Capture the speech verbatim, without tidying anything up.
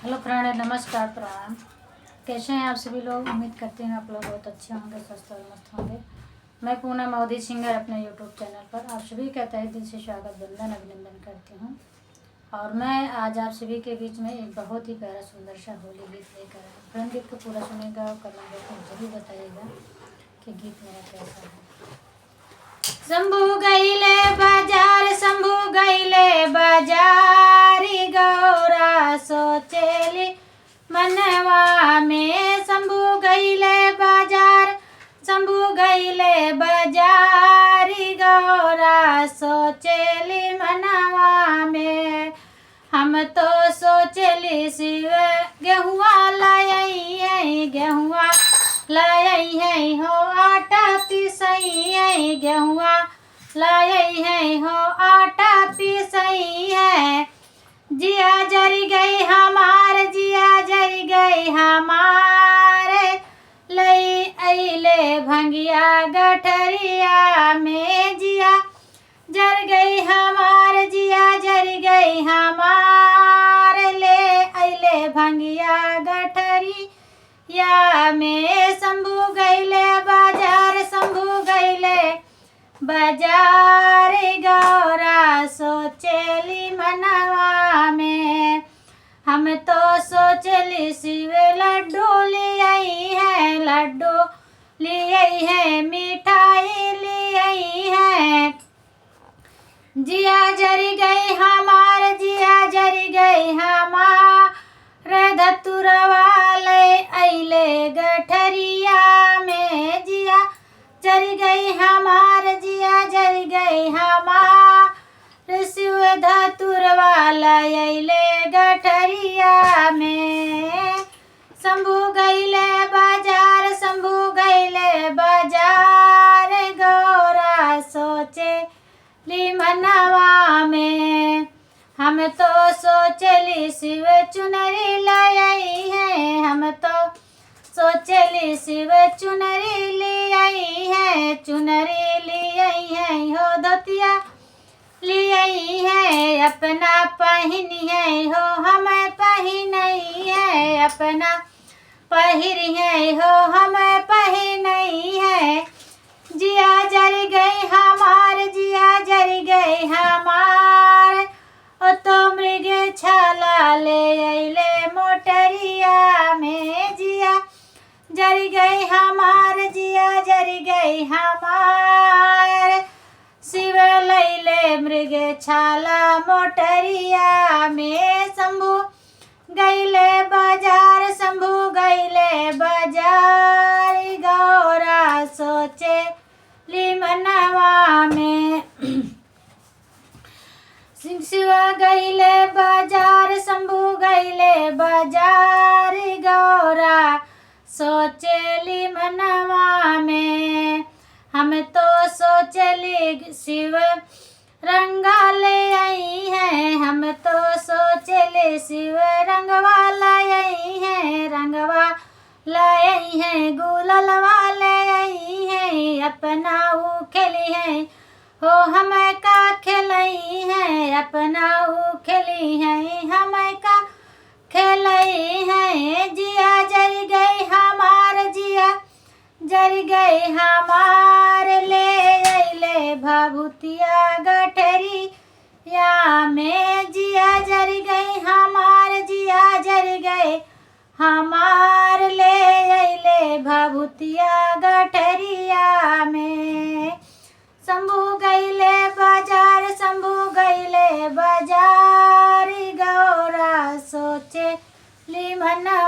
हेलो फ्रेंड, नमस्कार, प्रणाम। कैसे हैं आप सभी लोग? उम्मीद करती हूँ आप लोग बहुत अच्छे होंगे, स्वस्थ और मस्त होंगे। मैं पूनम अवधी सिंगर अपने YouTube चैनल पर आप सभी का तहे दिल से स्वागत, वंदन, अभिनंदन करती हूँ। और मैं आज आप सभी के बीच में एक बहुत ही प्यारा सुंदर सा होली गीत लेकर आई। फ्रेंड, गीत को पूरा सुनेगा और कमेंट बॉक्स में जरूर बताइएगा कि गीत मेरा कैसा है। शंभू गईले बाजार, शंभू गईले बाजारी, गौरा सोचेली मनवा में। शंभू गईले बाजार, शंभू गईले बाजारी, गौरा सोचेली मनवा में। हम तो सोचेली शिव गेहुआ लायई है, गेहुआ लायई है हो, आटा पिसई है, गेहुआ लायई है हो, आटा पिसई है। जिया जरि गई हमार, जिया जरि गई हमार, लई अइले भंगिया गठरिया में। जिया जरि गई हमार, जिया जरि गई हमार, ले अइले भंगिया गठरिया में। शंभू गईले बाजार, शंभू गईले बाजार, गौरा सोचेली मनवा में। हम तो सोचेली शिव लड्डू लियई है, लड्डू लियई है, मिठाई लियई है। जिया जरि गई हमार, जिया जरि गई हमार, धतुरवा ले अइले गठरिया में। जिया जरि गई हमार, जिया जरि गई हमार, शिव धतुरवा ले अइले गठरिया में। शंभू गईले बाजार, शंभू गईले बाजार, गौरा सोचेली मनवा में। हम तो सोचेली शिव चुनरी लायई है, हम तो सोचेली शिव चुनरी लियई है, चुनरी लियई है हो, धोतिया लियई है अपना पहिनी है हो, हम पहिनई है अपना पहिरी है हो, हम पहिनई है। जिया जरि गई हमार, जिया जरि गई हमार, ओ तो मृग छाला ले अइले मोटरिया में। जिया जरि गई हमार, जिया जरि गई हमार, शिव लैले मृग छाला मोटरिया में। शंभू गईले बाजार, शंभू गईले बाजार, गौरा सोचेली मनवा में। शिव गईले बाजार, शंभू गईले बाजार, गौरा सोचेली मनवा में। हम तो सोचेली शिव रंगा ले आई है, हम तो सोचेली शिव रंगवा ले आई है, रंगवा ले आई है, गुललवा ले आई है, अपना ऊ खेली है हो, हम का खेलई है, अपना ऊ खेली है, हम का खेलई है। जिया जरि गई हमार, जिया जरि गई हमार, ले अइले भभूतिया गठरिया में। जिया जरि गई हमार, जिया जरि गई हमार, ले अइले भभूतिया गठरिया में। शंभू गईले बाजार, शंभू गईले बाजार, गौरा सोचेली मनवा